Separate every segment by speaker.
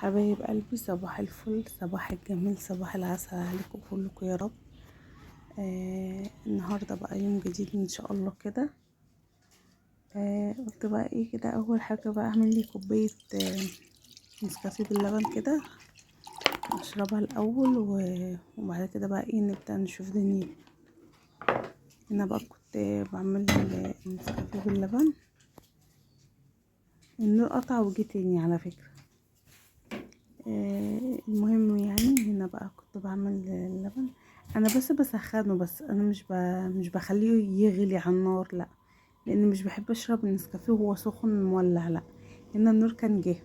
Speaker 1: حبايب قلبي، صباح الفل، صباح الجميل، صباح العسل عليكم كلكم يا رب. النهارده بقى يوم جديد ان شاء الله كده. قلت بقى ايه كده، اول حاجة بقى اعمل لي كوباية نسكافيه باللبن كده، اشربها الاول وبعد كده بقى ايه نبدا نشوف دنيتنا. هنا بقى كنت بعمل النسكافيه باللبن. النور قطع وجه تاني على فكرة. المهم يعني هنا بقى كنت بعمل اللبن، انا بس بسخنه، بس انا مش بخليه يغلي على النار، لا، لان مش بحب اشرب النسكافيه وهو سخن مولع، لا. هنا النور كان جه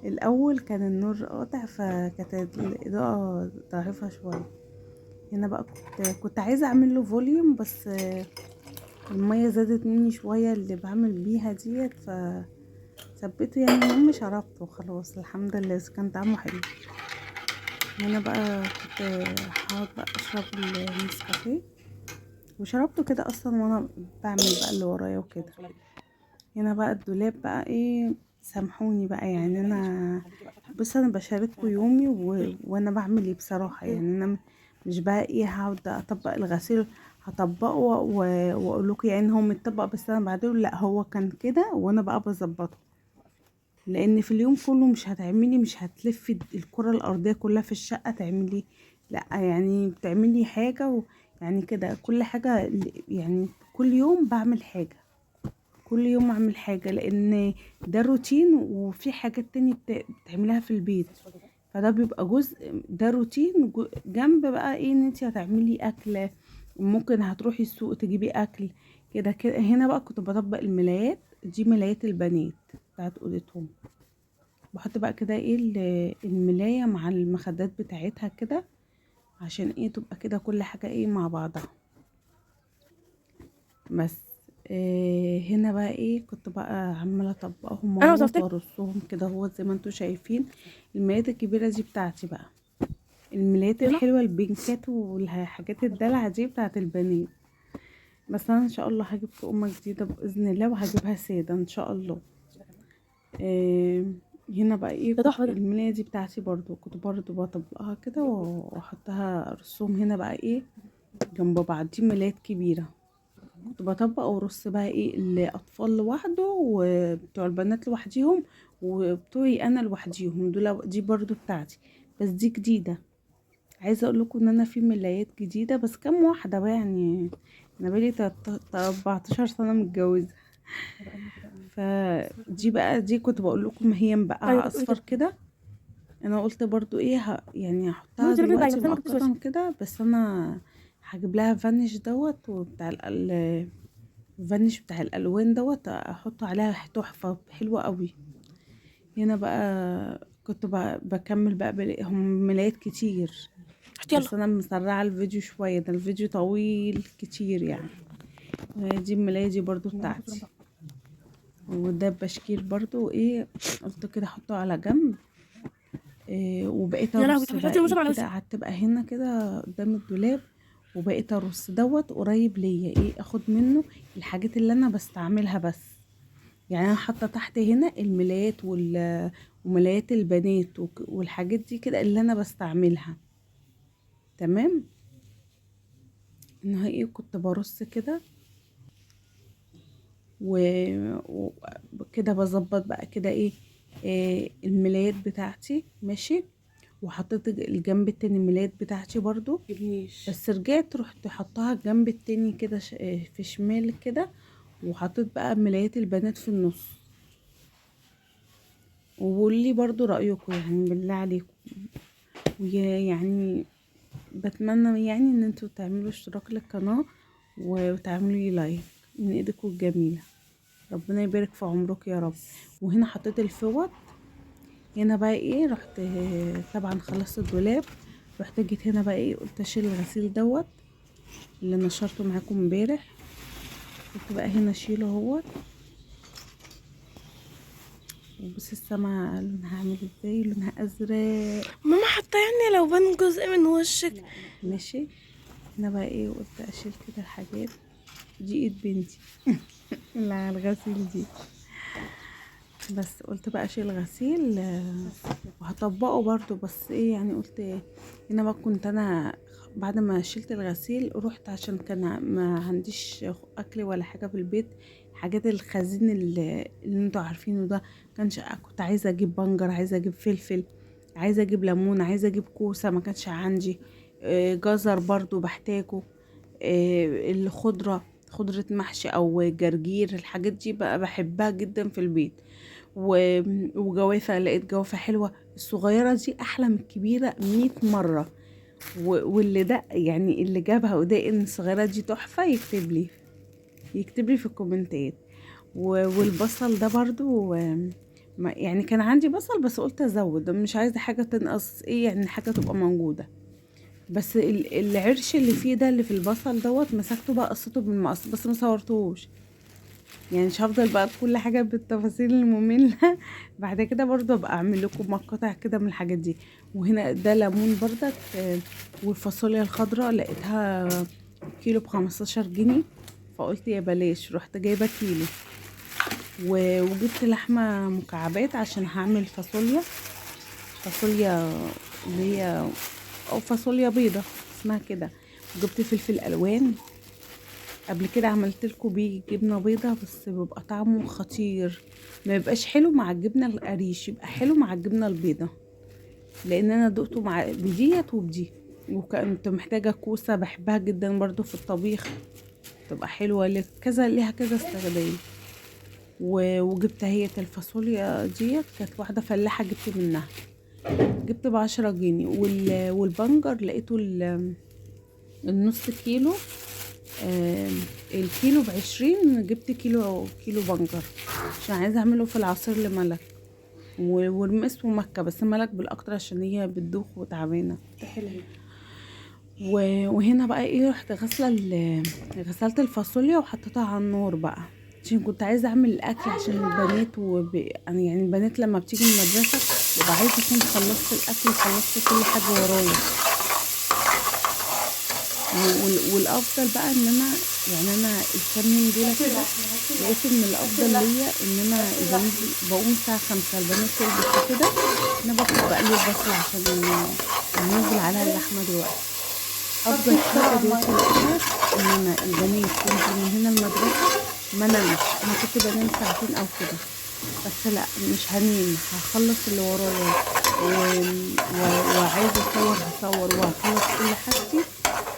Speaker 1: الاول، كان النور قاطع فكانت الاضاءة ضعيفة شوية. هنا بقى كنت عايزه اعمل له volume، بس المية زادت مني شوية اللي بعمل بيها ديت، ف ثبته يعني. المهم شربته وخلاص الحمد لله، كان طعمه حلو. هنا بقى كنت هقعد بقى اشرب النسكافيه، وشربته كده اصلا وانا بعمل بقى اللي ورايا وكده. هنا بقى الدولاب بقى ايه، سامحوني بقى يعني، انا بس انا بشارككم يومي وانا بعمل ايه بصراحة. يعني انا مش بقى ايه هقعد اطبق الغسيل، هطبقه واقول لكم يعني هو متطبق، بس انا بعدله، لا هو كان كده وانا بقى بظبطه، لان في اليوم كله مش هتعملي، مش هتلفي الكره الارضية كلها في الشقة تعملي، لا يعني بتعملي حاجة يعني كده كل حاجة، يعني كل يوم بعمل حاجة، كل يوم اعمل حاجة، لان ده روتين، وفي حاجات تانية بتعمليها في البيت، فده بيبقى جزء، ده روتين جنب بقى ايه ان انت هتعملي اكل، ممكن هتروحي السوق تجيبي اكل كده كده. هنا بقى كنت بطبق الملايات دي، ملايات البنات بتاعت اوضتهم، بحط بقى كده ايه الملاية مع المخدات بتاعتها كده، عشان ايه تبقى كده كل حاجة ايه مع بعضها. بس إيه هنا بقى ايه كنت بقى عمالة اطبقهم وارصهم كده اهو زي ما انتوا شايفين. الملايات الكبيرة دي بتاعتي بقى، الملايات الحلوة البنكات والحاجات الدلع دي بتاعت البنات. بس انا ان شاء الله هجيب طقمة جديدة باذن الله، وهجيبها سادة ان شاء الله. إيه هنا بقى ايه الملاية دي بتاعتي برضو، كنت برضو بطبقها كده واحطها ارصهم هنا بقى ايه جنب بعض. دي ملايات كبيرة كنت بطبق وارص بقى ايه الاطفال لوحده، وبتوع البنات لوحديهم، وبتوعي انا لوحديهم. دول دي برضو بتاعتي، بس دي جديدة. عايزه اقول لكم ان انا في ملايات جديدة، بس كام واحدة بقى يعني، انا بقالي 14 سنة متجوزة. فدي بقى دي كنت بقول لكم هي مبقعه اصفر كده، انا قلت برضو ايه يعني هحطها دلوقتي مؤقتا كده، بس انا هجيب لها فانيش دوت، وبتاع ال varnish بتاع الالوان دوت، احطه عليها تحفة حلوة قوي. هنا بقى كنت بقى بكمل بقى، هم ملايات كتير، بس انا مسرعة الفيديو شوية، ده الفيديو طويل كتير يعني. دي الملايه دي برضو بتاعتي، وده بشكير برضو ايه قلت كده احطه على جنب. إيه وبقيت ارص بقى إيه كده، قعدت بقى هنا كده قدام الدولاب، وبقيت ارص دوت قريب ليا ايه، اخد منه الحاجات اللي انا بستعملها بس. يعني انا حاطه تحت هنا الملايات وملايات البنات والحاجات دي كده اللي انا بستعملها، تمام. انها ايه كنت برص كده وكده بظبط بقى كده ايه الملايات بتاعتي ماشي. وحطيت الجنب التاني الملايات بتاعتي برضو، بس رجعت رحت حطها الجنب التاني كده في شمال كده، وحطيت بقى ملايات البنات في النص. وقولي برضو رأيكم يعني بالله عليكم، ويعني بتمنى يعني ان انتوا تعملوا اشتراك للقناة وتعملوا لي لايك من ايدكم الجميلة، ربنا يبارك في عمرك يا رب. وهنا حطيت الفوط. هنا بقى ايه رحت طبعا خلصت الدولاب، رحت جيت هنا بقى ايه قلت اشيل الغسيل دوت اللي نشرته معاكم امبارح، قلت بقى هنا اشيله اهوت. وبصي السما لونها عامل ازاي، لونها ازرق.
Speaker 2: ماما حتى يعني لو بان جزء من وشك
Speaker 1: ماشي. هنا بقى ايه قلت اشيل كده الحاجات دي، ايد بنتي اللي على الغسيل دي. بس قلت بقى اشيل غسيل وهطبقه برضو. بس ايه يعني، قلت هنا بقى كنت انا بعد ما شلت الغسيل رحت، عشان كان ما عنديش اكل ولا حاجة في البيت، حاجات الخزين اللي انتوا عارفينه ده، كانش كنت عايزه اجيب بنجر، عايزه اجيب فلفل، عايزه اجيب ليمون، عايزه اجيب كوسة ما كانش عندي، جزر برضو بحتاجه، الخضرة، خضرة محشي او جرجير، الحاجات دي بقى بحبها جدا في البيت. وجوافه، لقيت جوافه حلوة، الصغيرة دي احلى من الكبيرة 100 مرة. واللي ده يعني اللي جابها وده ان الصغيرة دي تحفة، يكتب لي في الكومنتات. والبصل ده برضو يعني كان عندي بصل بس قلت ازود، مش عايزه حاجة تنقص، ايه يعني حاجة تبقى موجودة. بس العرش اللي فيه ده، اللي في البصل دوت، مسكته بقى قصته بالمقص، بس ما صورتهوش يعني، مش هفضل بقى بكل حاجة بالتفاصيل الممله. بعد كده برضو ابقى اعمل لكم مقاطع كده من الحاجات دي. وهنا ده ليمون بردك، والفاصوليا الخضراء لقيتها كيلو ب15 جنيه، فقلت يا بلاش، رحت جايبه كيلو. وجبت لحمه مكعبات عشان هعمل فاصوليا اللي هي او فاصوليا بيضة اسمها كده. وجبت فلفل الوان، قبل كده عملت لكم بيه جبنه بيضة، بس بيبقى طعمه خطير، ما يبقاش حلو مع الجبنة القريش، يبقى حلو مع الجبنة البيضة، لان انا دقته مع بديت وبدي. وكنت محتاجه كوسة، بحبها جدا برضو في الطبيخ، تبقى حلوة كذا، ليها كذا استخدام. وجبت هي الفاصوليا ديت، كانت واحدة فلاحة جبت منها، جبت ب10 جنيه. والبنجر لقيته النص كيلو، الكيلو ب20، جبت كيلو بنجر عشان عايزه اعمله في العصير لملك ورمس ومكة، بس ملك بالاكتر عشان هي بتدوخ وتعبانه. وهنا بقى ايه، رحت غسله غسلت الفاصوليا وحطيتها على النار بقى، عشان كنت عايزه اعمل الاكل عشان البنات يعني البنات لما بتيجي من المدرسة ببقى عايزه اكون خلصت الاكل وخلصت كل حاجة ورايا. والافضل بقى ان انا يعني انا الكام يوم دول كده لقيت ان الافضل ليا ان انا البنات بقوم الساعة 5، البنات تلبس وكده، انا باخد بقلي البصل عشان ننزل عليها اللحمة دلوقتي. افضل حاجة دلوقتي لقيتها ان انا البنات تنزل من هنا المدرسة ما نمش، انا كنت بنام ساعتين او كده، بس لا مش هنام، هخلص اللي ورايا وعايزه اصور هصور وهخلص كل حاجتي،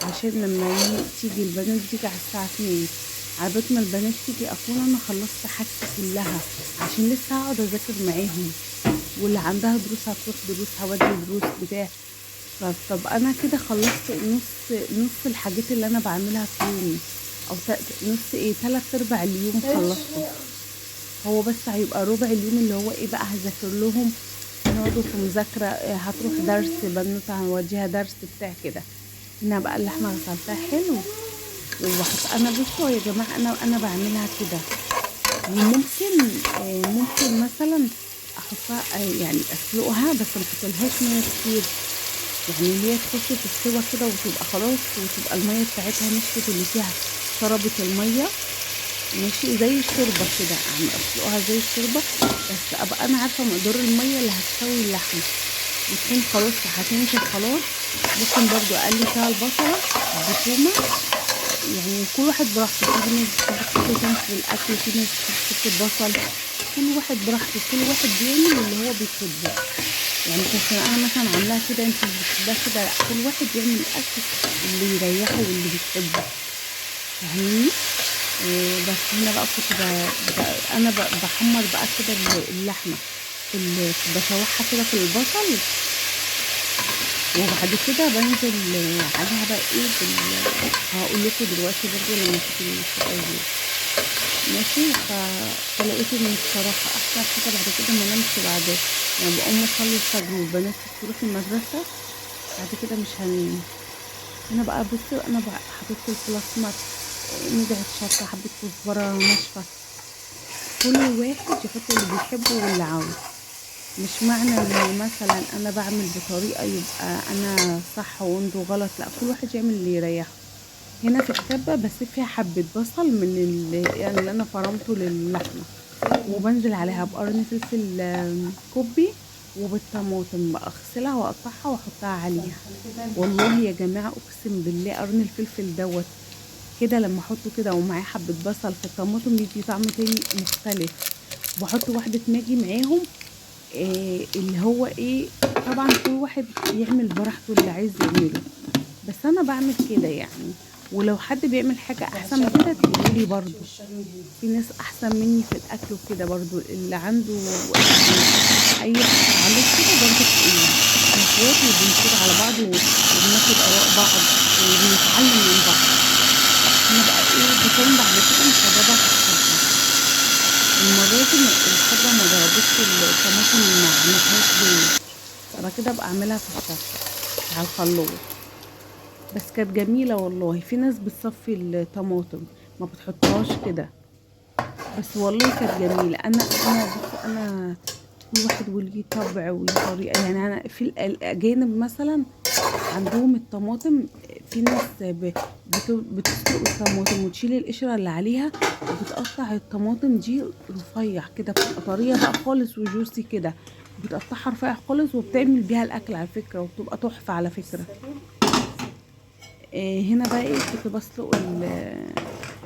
Speaker 1: عشان لما تيجي البنات بتيجي على الساعة 2، عبال ما البنات تيجي اكون انا خلصت حاجتي كلها، عشان لسه هقعد اذاكر معاهم، واللي عندها دروس هتروح دروس، هودي دروس بتاع. طب انا كده خلصت نص الحاجات اللي انا بعملها في يومي، او نص ايه، 3/4 اليوم خلصته، هو بس هيبقى ربع اليوم اللي هو ايه بقى، هذاكر لهم، نقعدوا في مذاكرة، هتروح درس بنوته هنوديها درس بتاع كده. هنا بقى اللحمة غسلتها حلو وبحط انا، بصوا يا جماعة انا بعملها كده، وممكن ممكن مثلا احطها يعني اسلقها، بس ما احطلهاش مية كتير، يعني اللي هي تخش في السوا كده وتبقى خلاص، وتبقى المية بتاعتها نشفت اللي فيها، شربت المية، ماشي زي الشوربة كده، يعني اسلقها زي الشوربة، بس ابقى انا عارفه مقدار المية اللي هتسوي اللحمة، وتكون خلاص هتنشف خلاص. ممكن برضو اقلي فيها البصله بتومه، يعني كل واحد براحته، في ناس بتحب تحط توم في الاكل، في ناس بتحب تحط بصل، كل واحد براحته، كل واحد بيعمل اللي هو بيحبه. يعني مش عشان انا مثلا عاملاها كده انت مش بتحبها كده، لا، كل واحد بيعمل الاكل اللي يريحه واللي بيحبه، فاهميني؟ بس هنا بقى كنت انا بحمر بقى كده اللحمة بشوحها كده في البصل، وبعد كده بنزل عليها بقى ايه هقول لكم دلوقتي برضو لما تيجي الشقاية ماشي. فلقيت ان الصراحة احسن حاجة بعد كده ما نمشي بعد، يعني بقوم اصلي الفجر والبنات تروح المدرسة، بعد كده مش هنام. هنا بقى بصوا انا بقى حطيت فلفل اسمر، نزعت شطه، حبه كزبره ناشفة، كل واحد يحط اللي بيحبه واللي عاوزه. مش معنى ان مثلا انا بعمل بطريقة يبقى انا صح وانتوا غلط، لا، كل واحد يعمل اللي يريحه. هنا في الكبه بس فيها حبه بصل من يعني اللي انا فرمته للحمه، وبنزل عليها بقرن فلفل كوبي وبالطماطم بقى، اغسلها واقطعها واحطها عليها. والله يا جماعة اقسم بالله قرن الفلفل دوت كده لما احطه كده ومعاه حبه بصل في الطماطم بيدي طعم تاني مختلف. وبحط واحدة ماجي معاهم، اللي هو ايه، طبعا كل واحد يعمل براحته اللي عايز يعمله، بس انا بعمل كده يعني. ولو حد بيعمل حاجة احسن من كده تقولولي برضو، في ناس احسن مني في الاكل وكده برضو، اللي عنده يعني اي تعليق كده برضو تقولولي. احنا اخوات وبنشير على بعض وبناخد اراء بعض وبنتعلم من بعض. انا بقى ايه بكون بعد كده مخربه في الشطه. المرة دي الخضرة ما ضربتش الطماطم، ما عملتهاش جامد، بعد كده ابقى اعملها في الشطه على الخلاط، بس كانت جميلة والله. في ناس بتصفي الطماطم ما بتحطهاش كده، بس والله كانت جميلة. انا بصوا، انا كل واحد وليه طبع وليه طريقه يعني. انا في الاجانب مثلا عندهم الطماطم، في ناس بتسلق الطماطم وتشيل القشرة اللي عليها وبتقطع الطماطم دي رفيع كده، بتبقى طرية بقى خالص وجوسي كده، بتقطعها رفيع خالص وبتعمل بيها الاكل على فكرة، وبتبقى تحفة على فكرة. هنا بقى ايه كنت بسلق ال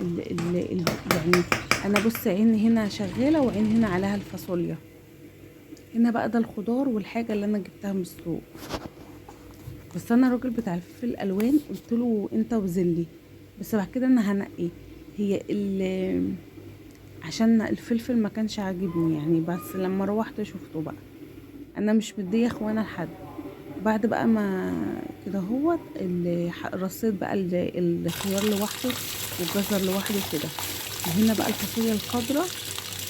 Speaker 1: ال ال ال يعني انا بص عين هنا شغالة وعين هنا عليها الفاصوليا. هنا بقى ده الخضار والحاجة اللي انا جبتها من السوق. بس انا الراجل بتاع الفلفل الالوان قلت له انت وزلي، بس بعد كده انا هنقي هي عشان الفلفل ما كانش عاجبني يعني، بس لما روحت شفته بقى انا مش مديه اخوانا لحد. بعد بقى ما كده هوت رصيت بقى الخيار لوحده والجزر لوحده كده. وهنا بقى الفاصوليا الخضراء،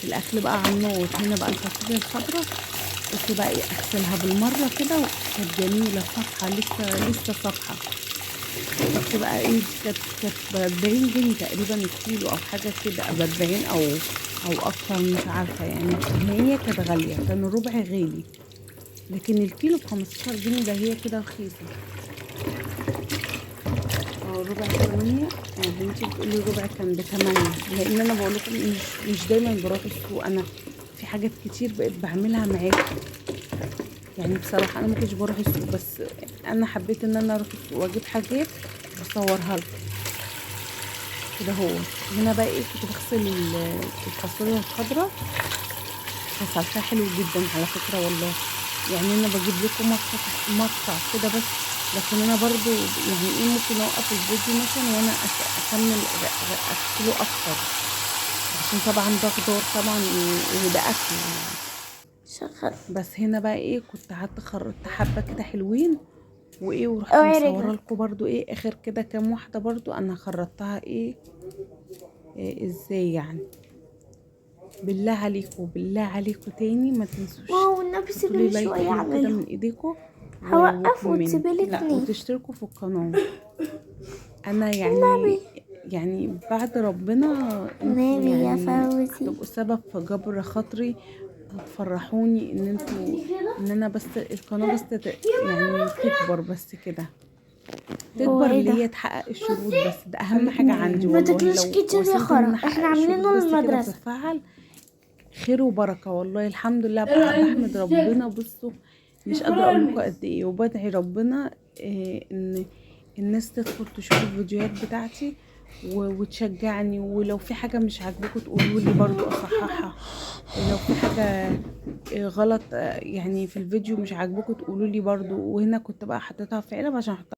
Speaker 1: الاكل بقى على النار. هنا بقى الفاصوليا الخضراء قلت بقى ايه اغسلها بالمرة كده، وكانت جميلة صفحة لسه صفحة. قلت بقى ايه دي كانت ب40 جنيه تقريبا الكيلو او حاجة كده، ب40 او اكتر مش عارفه يعني. هي كانت غالية، كان الربع غالي، لكن الكيلو ب15 جنيه ده هي كده رخيصة. ربع 8، بنتي بتقولي الربع كان ب8، لان انا بقول لكم مش دايما بروح السوق، انا في حاجات كتير بقيت بعملها معاكم يعني. بصراحة انا ما كنتش بروح السوق، بس انا حبيت ان انا اروح السوق واجيب حاجات واصورها لكم كده. هو هنا بقى ايه كنت بغسل الفاصوليا الخضراء، غسلتها حلو جدا على فكرة والله يعني. انا بجيب لكم مقطع كده بس، لكن انا برضو يعني ايه ممكن اوقف الفيديو مثلا وانا اكمل اغسله اكتر، عشان طبعا ده خضار طبعا وده اكل يعني.
Speaker 2: شغل.
Speaker 1: بس هنا بقى ايه كنت قعدت خرطت حبه كده حلوين وايه، ورحت مصوره لكم برضو ايه اخر كده كام واحدة برضو انا خرطتها ايه ازاي يعني. بالله عليكم بالله عليكم تاني ما تنسوش
Speaker 2: والنبي سيبيلي شوية
Speaker 1: اعمله كده من ايديكم،
Speaker 2: هوقف وتسيبيلي اتنين
Speaker 1: وتشتركوا في القناة. انا يعني بعد ربنا انتوا يعني هتبقوا سبب في جبر خاطري، وتفرحوني ان انتوا ان انا بس القناة بس يعني تكبر، بس كده تكبر اللي هي تحقق الشروط، بس ده اهم حاجة عندي والله.
Speaker 2: ما تاكلوش كتير يا خرا، احنا عاملينه للمدرسة.
Speaker 1: تتفعل خير وبركة والله الحمد لله. بقى بحمد ربنا، بصوا مش قادرة اقول لكم قد ايه، وبدعي ربنا ان الناس تدخل تشوف الفيديوهات بتاعتي وتشجعني، ولو في حاجة مش عاجباكم تقولوا لي برضو اصححها، لو في حاجة غلط يعني في الفيديو مش عاجباكم تقولوا لي برضو. وهنا كنت بقى حطيتها في علب عشان احطها